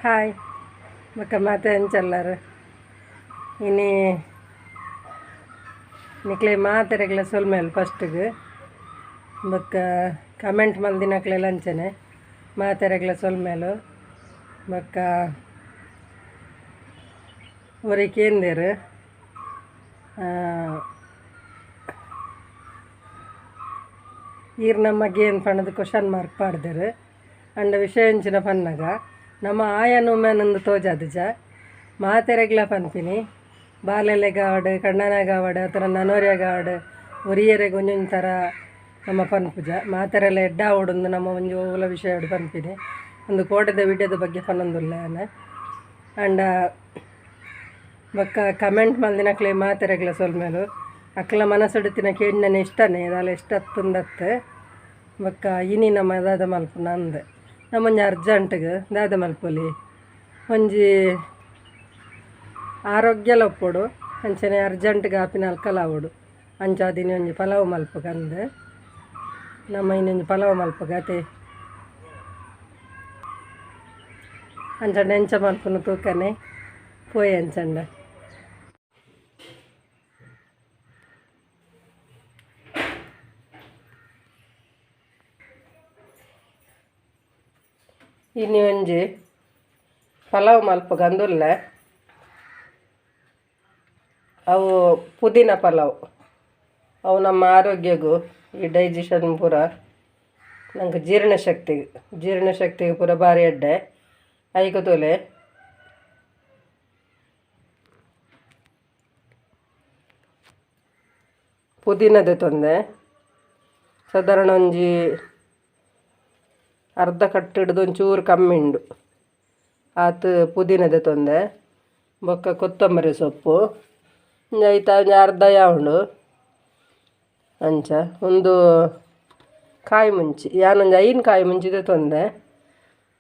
Hi ಬೊಕ್ಕ ಮಾತ ಎಂಚಲ್ಲಾರು ಇನಿ ನಿಕ್ಲೆ ಮಾತೆರೆಗ್ಲ ಸೊಲ್ಮೆಲ್ ಫಸ್ಟ್ಗ್ ಬೊಕ್ಕ ಕಮೆಂಟ್ ಮಲ್ದಿನಕ್ಲೆಲ ಅಂಚನೆ ಮಾತೆರೆಗ್ಲ ಸೊಲ್ಮೆಲು ಬೊಕ್ಕ ಒರಿ ಕೇಂದೆರ್ ಈರ್ ನಮ್ಮ ಗೇನ್ ಪಂಡದು ಕ್ವಶನ್ ಮಾರ್ಕ್ ಪಾಡ್ದೆರ್ ಅಂಡ ವಿಷಯ ಎಂಚಿನ ಪನ್ನಗ ನಮ್ಮ ಆಯನ ತೋಜಾದಿಜ ಮಾತೆರೆಗ್ಲ ಪನ್ಪಿನಿ ಬಾಲೆಲೆಗಾವಡ್ ಕಣ್ಣನಾಗಾವಡ್ ಅತರ ನನೊರಿಯಗಾವಡ್ ಒರಿಯರೆಗ್ ಒಂಜೊಂಜಿ ಥರ ನಮ್ಮ ಪನ್ಪುಜ ಮಾತೆರೆಲ ಎಡ್ಡೆ ಆವೊಡುಂದು ನಮ್ಮ ಒಂಜಿ ಒವ್ಲ ವಿಷಯಡ್ ಪನ್ಪಿನಿ ಒಂದು ಕೋಟೆದ ವಿಡಿಯೋದ ಬಗ್ಗೆ ಪನೊಂದುಲ್ಲೆ ಯಾನ್ ಆಂಡ ಬೊಕ್ಕ ಕಮೆಂಟ್ ಮಲ್ದಿನಕ್ಲೆ ಮಾತೆರೆಗ್ಲ ಸೊಲ್ಮೆಲು ಅಕ್ಲ ಮನಸ್ಸುಡುತ್ತಿನ ಕೇಂಡನೆ ಇಷ್ಟನೇ ದಾಲ ಇಷ್ಟ ಅತ್ತುಂದತ್ತು ಬೊಕ್ಕ ಇನಿ ನಮ್ಮ ದಾದ ಮಲ್ಪುನ ಅಂದ್ ನಮ್ಮೊಂಜಿ ಅರ್ಜೆಂಟ್ಗ್ ದಾದ ಮಲ್ಪೊಲಿ ಒಂಜಿ ಆರೋಗ್ಯಲ ಉಪ್ಪೊಡು ಅಂಚನೆ ಅರ್ಜೆಂಟ್ಗ್ ಆಪಿನ ಅಲ್ಕಲ ಆವೊಡು ಅಂಚಾದ್ ಇನಿ ಒಂಜಿ ಪಲಾವ್ ಮಲ್ಪುಗ ಅಂದ್ ನಮ್ಮ ಇನ್ನೊಂಜಿ ಪಲಾವ್ ಮಲ್ಪುಗ ಅತೆ ಅಂಚಂಡ ಎಂಚ ಮಲ್ಪುನ ತೂಕನೆ ಪೋಯಿ ಅಂಚಂಡ ಇನಿ ಒಂಜಿ ಪಲಾವ್ ಮಲ್ಪುಗ ಅಂದುಲ್ಲೆ ಅವು ಪುದೀನ ಪಲಾವ್ ಅವು ನಮ್ಮ ಆರೋಗ್ಯಗೂ ಈ ಡೈಜೆಷನ್ ಪೂರ ನಂಗೆ ಜೀರ್ಣಶಕ್ತಿಗೆ ಜೀರ್ಣಶಕ್ತಿಗೆ ಪೂರ ಭಾರಿ ಎಡ್ಡೆ ಐಕ್ ತೂಲೆ ಪುದೀನ ದೆತೊಂದೆ ಸಾಧಾರಣ ಒಂಜಿ ಅರ್ಧ ಕಟ್ಟಿಡ್ದು ಒಂಚೂರು ಕಮ್ಮಿ ಉಂಡು ಆತ್ ಪುದೀನ ದೆತೊಂದೆ ಬೊಕ್ಕ ಕೊತ್ತಂಬರಿ ಸೊಪ್ಪು ಐತ ಒಂಜಿ ಅರ್ಧ ಯಾವುಂಡು ಅಂಚ ಒಂದು ಕಾಯಿ ಮುಂಚಿ ಯಾನೊಂಜಿ 5 ಕಾಯಿ ಮುಂಚಿ ದೆತೊಂದೆ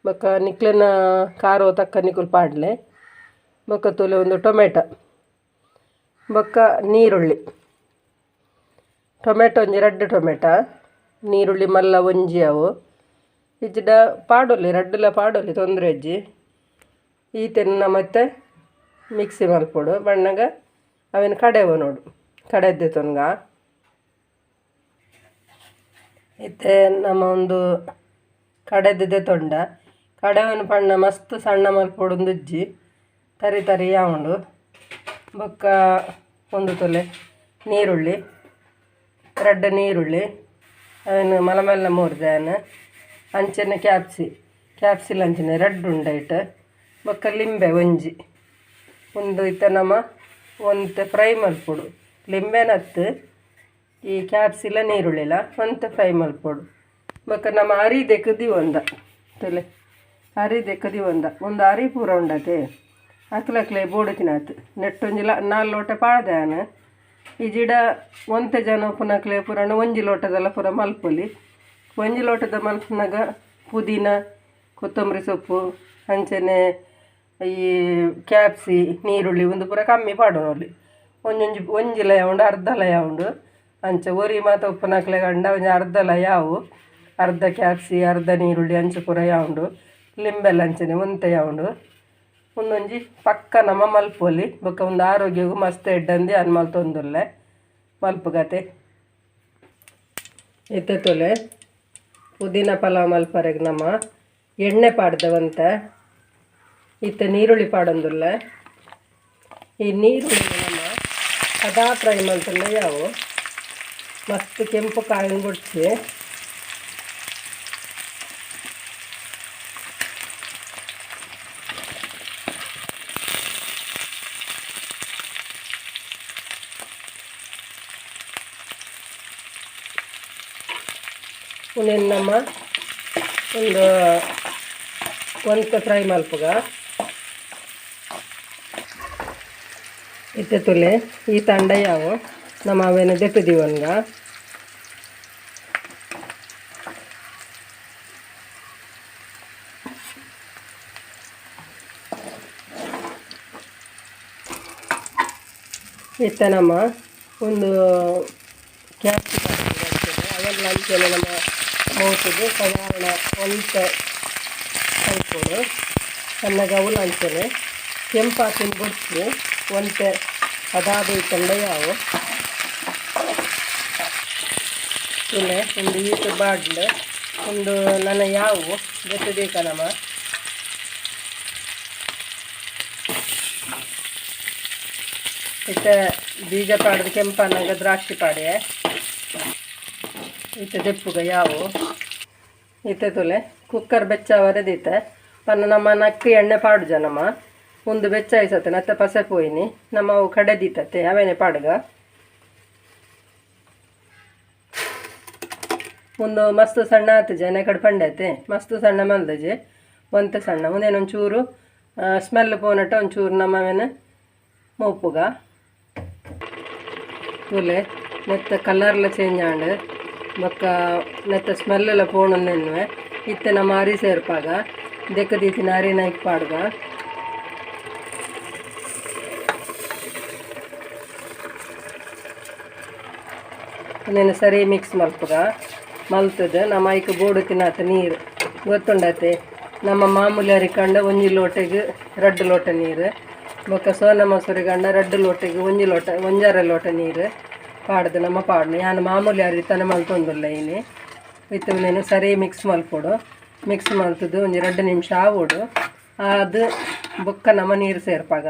ಬೊಕ್ಕ ನಿಕ್ಲೆನ ಖಾರ ತಕ್ಕ ನಿಕುಲು ಪಾಡ್ಲೆ ಬೊಕ್ಕ ತೂಲೆ ಒಂದು ಟೊಮೆಟೊ ಬೊಕ್ಕ ನೀರುಳ್ಳಿ ಟೊಮೆಟೊ ಒಂಜಿ 2 ಟೊಮೆಟೊ ನೀರುಳ್ಳಿ ಮಲ್ಲ ಒಂಜಿ ಅವು ಇಜ್ಜಿಡ ಪಾಡೊಲಿ ರಡ್ಡುಲ ಪಾಡೊಲಿ ತೊಂದರೆ ಅಜ್ಜಿ ಈತೆನ್ನ ಮತ್ತೆ ಮಿಕ್ಸಿ ಮಲ್ಪೊಡು ಬಣ್ಣಗ ಅವೆನ್ ಕಡೆವ ನೋಡು ಕಡೆದ್ದೆ ತೊನ್ಗ ಇತ್ತೆ ನಮ್ಮ ಒಂದು ಕಡೆದಿದೆ ತೊಂಡ ಕಡೆವನ ಪಣ್ಣ ಮಸ್ತ್ ಸಣ್ಣ ಮಲ್ಪೊಡು ಉಜ್ಜಿ ತರಿ ತರಿ ಯಾವುಂಡು ಬೊಕ್ಕ ಒಂದು ತೊಲೆ ನೀರುಳ್ಳಿ 2 ನೀರುಳ್ಳಿ ಅವೆನ್ ಮಲ ಮಲ್ಲ ಮೂರ್ದೆ ಅಂಚನೆ ಕ್ಯಾಪ್ಸಿಲ್ ಅಂಚನೆ 2 ಉಂಡೈಟ್ ಬೊಕ್ಕ ಲಿಂಬೆ ಒಂಜಿ ಒಂದು ಇತ್ತ ನಮ್ಮ ಒಂತೆ ಫ್ರೈ ಮಲ್ಪೊಡು ಲಿಂಬೆನತ್ತು ಈ ಕ್ಯಾಪ್ಸಿಲ ನೀರುಳ್ಳಿಲ ಒಂತೆ ಫ್ರೈ ಮಲ್ಪೊಡು ಬೊಕ್ಕ ನಮ್ಮ ಅರಿ ದೆಕ್ಕದಿ ಒಂದ ತಲೆ ಅರಿ ದೆಕ್ಕದಿ ಒಂದ ಒಂದು ಅರಿ ಪೂರ ಉಂಡತೆ ಅಕ್ಲಕ್ಲೆ ಬೋಡು ತಿನ್ನಾತು ನೆಟ್ಟೊಂಜಿ 4 ಲೋಟ ಪಾಡ್ದೆ ಯಾನ್ ಈ ಜಿಡ ಒಂತೆ ಜನ ಉಪ್ಪುನಕ್ಲೆ ಪೂರಣ ಒಂಜಿ ಲೋಟದೆಲ್ಲ ಪೂರ ಮಲ್ಪೊಲಿ ಒಂಜಿ ಲೋಟದ ಮಲ್ಪುನಗ ಪುದೀನ ಕೊತ್ತಂಬರಿ ಸೊಪ್ಪು ಅಂಚನೆ ಈ ಕ್ಯಾಪ್ಸಿ ನೀರುಳ್ಳಿ ಒಂದು ಪೂರ ಕಮ್ಮಿ ಪಾಡೋಲಿ ಒಂಜೊಂಜಿ ಒಂಜಿ ಲಯ ಉಂಡು ಅರ್ಧ ಲಯ ಉಂಡು ಅಂಚ ಒರಿ ಮಾತ ಉಪ್ಪುನಕ್ಲೆ ಗಂಡ ಒಂಜಿ ಅರ್ಧ ಲಯ ಅವು ಅರ್ಧ ಕ್ಯಾಪ್ಸಿ ಅರ್ಧ ನೀರುಳ್ಳಿ ಅಂಚ ಪೂರ ಯಾವುಂಡು ಲಿಂಬೆಲ್ಲ ಅಂಚನೆ ಒಂತೆ ಯಾವುಂಡು ಒಂದೊಂಜಿ ಪಕ್ಕ ನಮ್ಮ ಮಲ್ಪೊಲಿ ಬೊಕ್ಕ ಒಂದು ಆರೋಗ್ಯಗೂ ಮಸ್ತ್ ಎಡ್ಡಂದಿ ಅನ್ ಮಲ್ತೊಂದುಲ್ಲೆ ಮಲ್ಪುಗತೆ ಇತ್ತೆ ತೊಲೆ ಪುದೀನ ಪಲಾವ್ ಮಲ್ಪರೆಗ್ ನಮ್ಮ ಎಣ್ಣೆ ಪಾಡ್ದವಂತೆ ಇತ್ತೆ ನೀರುಳ್ಳಿ ಪಾಡೊಂದುಲ್ಲೆ ಈ ನೀರುಳ್ಳಿ ನಮ್ಮ ಸದಾ ಫ್ರೈ ಮಲ್ತಂಡ ಯಾವು ಮಸ್ತ್ ಕೆಂಪು ಕಾಯಿನ ಬೊಡ್ಚಿ ಉಂದೆನ್ ನಮ್ಮ ಒಂದು ಒಂತೆ ಫ್ರೈ ಮಲ್ಪುಗ ಇತ್ತೆ ತುಲೆ ಈ ತಂಡ ಯಾವು ನಮ್ಮ ಅವೇನ ದೆತ್ತುದೀವನ್ಗ ಇತ್ತೆ ನಮ್ಮ ಒಂದು ಕ್ಯಾಪ್ಸಿಕಮ್ ಅವೆಲ್ಲ ಅಂಚನೆ ನಮ್ಮ ಮೌತುಗು ಸಾಧಾರಣ ಒಂತೆ ಕೈಪೊಡು ಸಣ್ಣಗ ಅವುಲು ಅಂಚನೆ ಕೆಂಪಾತಿನ ಬೊಡ್ಚಿ ಒಂತೆ ಅದಾದ ಇತ್ತಂಡ ಯಾವು ತುಲೆ ಒಂದು ಈತ ಬಾಡ್ಲು ಒಂದು ನನ್ನ ಯಾವು ದೀಕ ನಮ್ಮ ಇತ್ತ ಬೀಜ ಪಾಡ್ದು ಕೆಂಪನಾಗ ದ್ರಾಕ್ಷಿ ಪಾಡೆ ಇತ್ತ ದೆಪ್ಪುಗ ಯಾವು ಇತ್ತೆ ತುಲೆ ಕುಕ್ಕರ್ ಬೆಚ್ಚ ವರೆದೀತೆ ಪನ್ನ ನಮ್ಮ ನಕ್ಕು ಎಣ್ಣೆ ಪಾಡುಜ ನಮ್ಮ ಒಂದು ಬೆಚ್ಚ ಆಯ್ಸತ್ತೆ ನತ್ತೆ ಪಸೆ ಪೋಯಿನಿ ನಮ್ಮ ಅವು ಕಡೆ ದೀತತ್ತೆ ಅವೇನೆ ಪಾಡುಗ ಒಂದು ಮಸ್ತ್ ಸಣ್ಣ ಆತಜೆ ಎಣ್ಣೆ ಕಡೆ ಪಂಡೈತೆ ಮಸ್ತ್ ಸಣ್ಣ ಮಲ್ದಜೆ ಒಂತೆ ಸಣ್ಣ ಒಂದೇನೊಂಚೂರು ಸ್ಮೆಲ್ ಪೋನಟ ಒಂಚೂರು ನಮ್ಮ ಮೋಪುಗ ತುಲೆ ನೆತ್ತ ಕಲರ್ಲ ಚೇಂಜ್ ಆಂಡ್ ಬೊಕ್ಕ ನೆತ್ತ ಸ್ಮೆಲ್ಲೆಲ್ಲ ಪೋಣೊಂದೆನ್ನುವೆ ಇತ್ತೆ ನಮ್ಮ ಅರಿ ಸೇರ್ಪಾಗ ದೆಕ್ಕ ದೀತಿನ ಅರಿನ ಪಾಡ್ಗ ಒಂದೇನು ಸರಿ ಮಿಕ್ಸ್ ಮಲ್ಪುಗ ಮಲ್ತದ ನಮ್ಮ ಐಕ್ ಬೋಡು ತಿನ್ನತ್ತ ನೀರು ಗೊತ್ತುಂಡತೆ ನಮ್ಮ ಮಾಮೂಲಿ ಅರಿ ಕಂಡ ಒಂಜಿ ಲೋಟೆಗೆ ರಡ್ಡು ಲೋಟ ನೀರು ಬೊಕ್ಕ ಸೋನ ಮೊಸರು ಕಂಡ ರಡ್ಡು ಲೋಟೆಗೆ ಒಂಜಿ ಲೋಟ ಒಂಜಾರೆ ಲೋಟ ನೀರು ಪಾಡ್ದು ನಮ್ಮ ಪಾಡ್ನು ಯಾನ್ ಮಾಮೂಲಿ ಅರಿ ತನ ಮಲ್ತೊಂದುಲ್ಲ ಇನಿ ಇತ್ತೆ ಉಂದೆನ್ ಸರಿ ಮಿಕ್ಸ್ ಮಲ್ಪೊಡು ಮಿಕ್ಸ್ ಮಲ್ತುದು ಒಂಜಿ 2 ನಿಮಿಷ ಆವೊಡು ಅದು ಬೊಕ್ಕ ನಮ್ಮ ನೀರು ಸೇರ್ಪಾಗ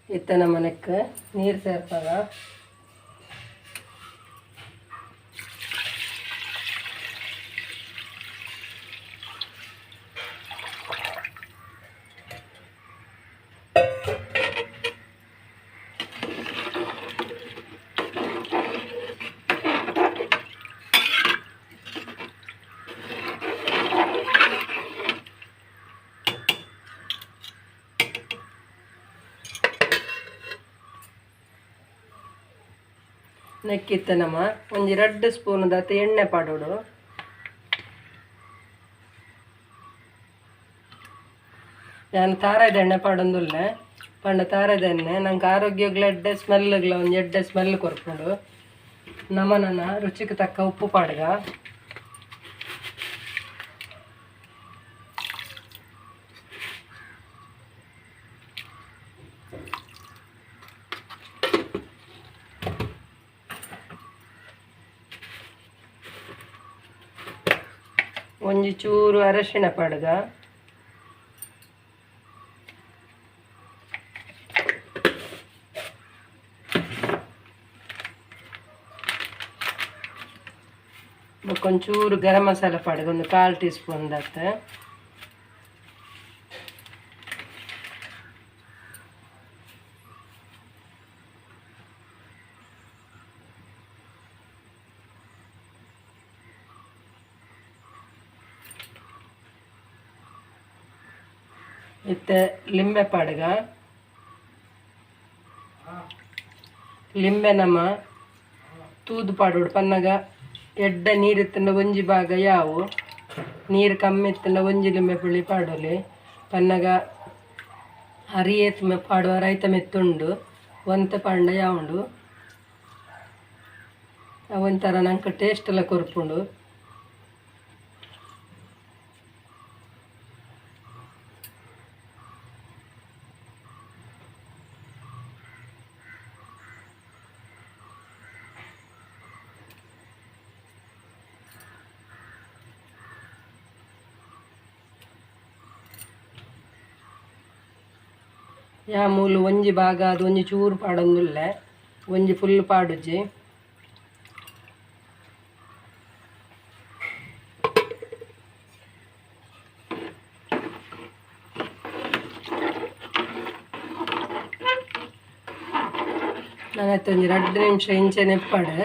ಇತ್ತೆ ನಮ್ಮ ನೆಕ್ ನೀರು ಸೇರ್ಪಾಗ ನೆಕ್ಕಿತ್ತೆ ನಮ್ಮ ಒಂಜಿ 2 ಸ್ಪೂನ್ ದಾತ್ ಎಣ್ಣೆ ಪಾಡೋಡು ನಾನು ತಾರಾಯ್ದ ಎಣ್ಣೆ ಪಾಡೊಂದುಲ್ಲೆ ಪಂಡ ತಾರಾಯ್ದ ಎಣ್ಣೆ ನಂಗೆ ಆರೋಗ್ಯಗ್ಲ ಎಡ್ಡೆ ಸ್ಮೆಲ್ಗ್ಲ ಒಂಜಿ ಎಡ್ಡೆ ಸ್ಮೆಲ್ ಕೊರ್ಪುಂಡು ನಮ್ಮ ನನ್ನ ರುಚಿಗೆ ತಕ್ಕ ಉಪ್ಪು ಪಾಡ್ಗ ಒಂಜಿ ಚೂರು ಅರಶಿನ ಪಾಡ್ಗ ಒಂಚೂರು ಗರಂ ಮಸಾಲೆ ಪಾಡ್ಗ ಒಂದು 1/4 ಟೀ ಸ್ಪೂನ್ ದಾತ್ ಇತ್ತೆ ಲಿಂಬೆ ಪಾಡ್ಗ ಲಿಂಬೆ ನಮ್ಮ ತೂದು ಪಾಡೋಡು ಪನ್ನಗ ಎಡ್ಡೆ ನೀರು ಒಂಜಿ ಭಾಗ ಯಾವು ನೀರು ಕಮ್ಮಿ ಇತ್ತಂಡ ಒಂಜಿ ಲಿಂಬೆ ಪುಳಿ ಪಾಡೊಲಿ ಪನ್ನಗ ಅರಿ ಏತ್ ಪಾಡುವ ರೈತ ಮೆತ್ತುಂಡು ಒಂತೆ ಪಾಂಡ ಯಾವುಂಡು ಒಂಥರ ನಂಗೆ ಟೇಸ್ಟ್ ಎಲ್ಲ ಕೊರ್ಪುಂಡು ಯಾ ಮೂಲು ಒಂಜಿ ಭಾಗ ಅದು ಒಂಜಿ ಚೂರು ಪಾಡೊಂದುಲ್ಲೆ ಒಂಜಿ ಫುಲ್ ಪಾಡುಜಿ ನಾನು ಒಂಜಿ 2 ನಿಮಿಷ ಇಂಚೆ ನೆಪ್ಪಡು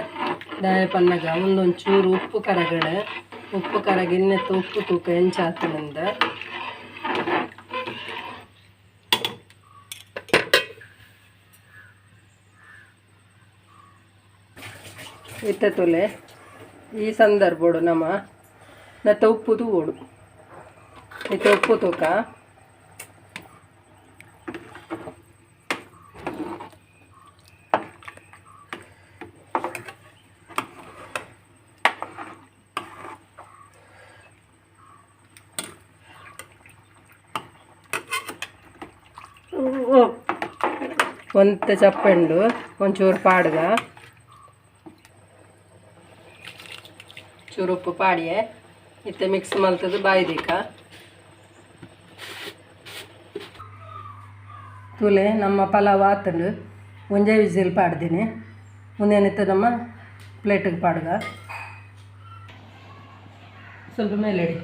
ದಾಯ ಪನ್ನಗ ಒಂದೊಂದು ಚೂರು ಉಪ್ಪು ಕರಗಡೆ ಉಪ್ಪು ಕರಗ ಇನ್ನೆತ್ತ ಉಪ್ಪು ತೂಕ ಎಂಚಾತನಂದ ಇತ್ತೆ ತುಲೆ ಈ ಸಂದರ್ಭಡು ನಮ್ಮ ನತ್ತ ಉಪ್ಪು ತೂವೊಡು ಇತ್ತೆ ಉಪ್ಪು ತೂಕ ಒಂತೆ ಚಪ್ಪೆಂಡು ಒಂಚೂರು ಪಾಡ್ಗ ಚೂರು ಉಪ್ಪು ಪಾಡಿಯೆ ಇತ್ತೆ ಮಿಕ್ಸ್ ಮಲ್ತದು ಬಾಯ್ದಿಕ್ಕ. ತೂಲೆ ನಮ್ಮ ಪಲಾವ್ ಆತಂಡು. ಒಂಜೇ ವಿಸಿಲ್ ಪಾಡ್ದೀನಿ. ಮುಂದೇನಿತ್ತು ನಮ್ಮ ಪ್ಲೇಟಿಗೆ ಪಾಡ್ಗ. ಸ್ವಲ್ಪ ಮೇಲೆಡಿ.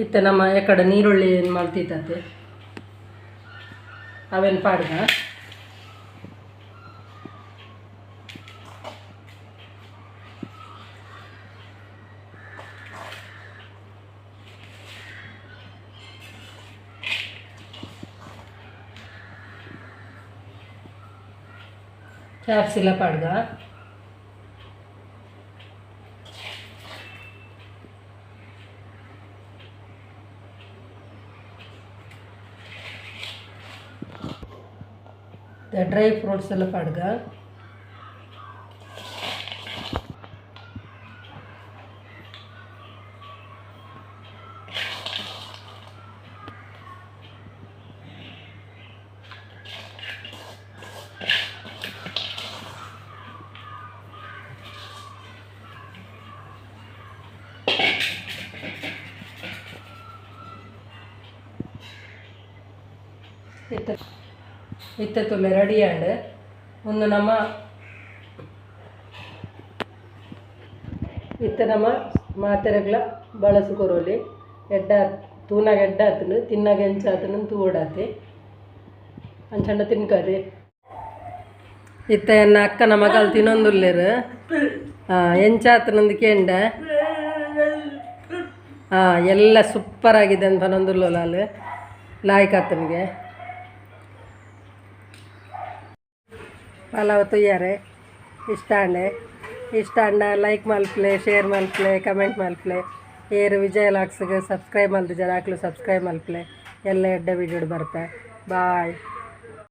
ಇತ್ತೆ ನಮ್ಮ ಎಕಡೆ ನೀರುಳ್ಳಿ ಏನು ಮಲ್ತಿತ್ತತೆ ಅವೇನು ಪಾಡ್ಗ. ಕ್ಯಾಪ್ಸಿಲ್ಲ ಪಾಡ್ಗ. ಡ್ರೈ ಫ್ರೂಟ್ಸ್ ಎಲ್ಲ ಪಾಡ್ಗ. ಇತ್ತೆ ಇತ್ತೆ ತುಲೆ ರೆಡಿ ಆಂಡ್. ಒಂದು ನಮ್ಮ ಇತ್ತೆ ನಮ್ಮ ಮಾತೆರೆಗ್ಲ ಬಳಸು ಕೊರೋಲಿ. ಎಡ್ಡ ತೂನಾಗ ಎಡ್ಡ ಆತನು ತಿನ್ನಾಗ ಎಂಚಾತನು ತೂಡಾತೆ ಅಂಚಂಡ ತಿನ್ಕದೆ. ಇತ್ತೆ ಎನ್ನ ಅಕ್ಕನ ಮಗಲ್ ತಿನ್ನೊಂದುಲ್ಲೇರು. ಎಂಚಾತನಂದು ಕೇಂಡ. ಎಲ್ಲ ಸೂಪರ್ ಆಗಿದೆ ಅಂತ ಪನೊಂದುಲ್ಲೋಲಾಲ್ ಲಾಯ್ಕ್ ಆತನಿಗೆ. ಪಲಾವ್ ತಯ್ಯಾರೆ ಇಷ್ಟ ಅಂಡೆ. ಇಷ್ಟ ಅಂಡ ಲೈಕ್ ಮಲ್ಪ್ಲೆ, ಶೇರ್ ಮಲ್ಪ್ಲೆ, ಕಮೆಂಟ್ ಮಲ್ಪ್ಲೆ. ಏರು ವಿಜಯ ಲಾಕ್ಸ್ಗೆ ಸಬ್ಸ್ಕ್ರೈಬ್ ಮಲ್ತು ಜನ ಹಾಕ್ಲು ಸಬ್ಸ್ಕ್ರೈಬ್ ಮಲ್ಪ್ಲೆ. ಎಲ್ಲ ಎಡ್ಡೆ ವಿಡಿಯೋ ಬರ್ಪೆ. ಬಾಯ್.